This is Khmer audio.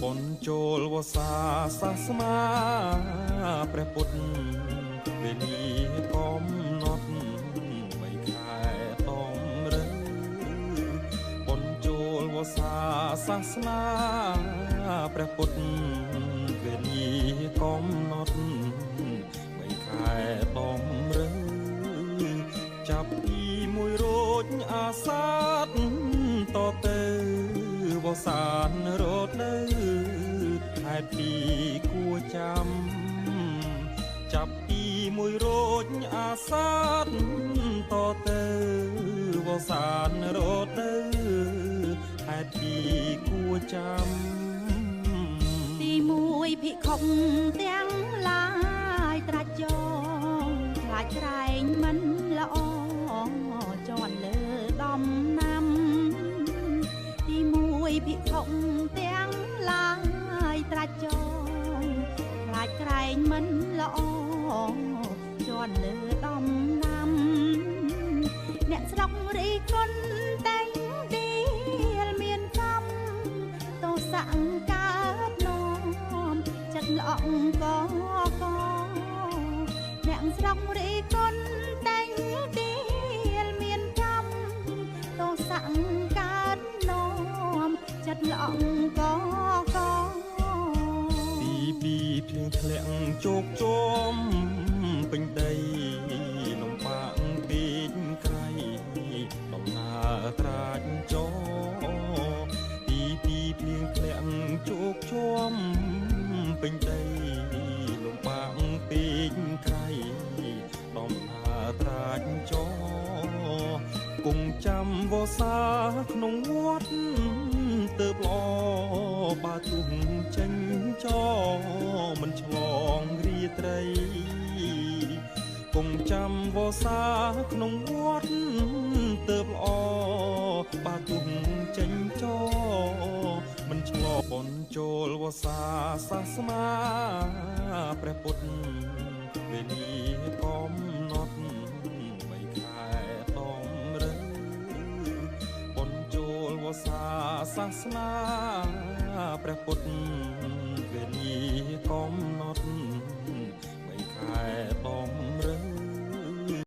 បុណ្យចូលវសាសាស្មាព្រះពុទ្ធវេលាកំណត់បីខែតំរើបុណ្យចូលវសាសាសនាព្រះពុទ្ធវេលាកំណត់បីខែតំរើចាប់ពីមួយរោចអាសាទតទៅវសានរត់នៅខេត្តពីគួចាំចាប់ពីមួយរោចអាសាទតទៅវសានរត់នៅខេត្តពីគួចាំទីមួយភិក្ខុទាំងឡាយត្រាច់ចងខ្លាចក្រែងមិនល្អជន់លើដំណាំទីមួយភិក្ខុទាំងឡាយត្រាច់ចងខ្លាចក្រែងមិនល្អជន់លើដំណាំអ្នកស្រុករីគុណតែងឌីលមានកម្មទោសៈកើតនាំចិត្តល្អងកកអ្នកស្រុករីគុណតែងឌីលមានកម្មទោសៈកើតនាំចិត្តល្អងកកទីពីរភ្លៀងធ្លាក់ជោគជុំពេញដីលំបាកពេកក្រៃដំណើរត្រាច់ចោទីពីរភ្លៀងធ្លាក់ជោគជុំពេញដីលំបាកពេកក្រៃដំណើរត្រាច់ចោគង់ចាំវសាក្នុងវត្តទើបល្អបើទុះចេញចោមិនឆ្លងរាត្រីគង់ចាំវសាក្នុងវត្តទើបល្អបើទុះចេញចោមិនឆ្លងបុណ្យចូលវសាសាស្មាព្រះពុទ្ធវេលាកំណត់បីខែតំរើបុណ្យចូលវសាសាសនាព្រះពុទ្ធវេលាកំណត់បីខែតំ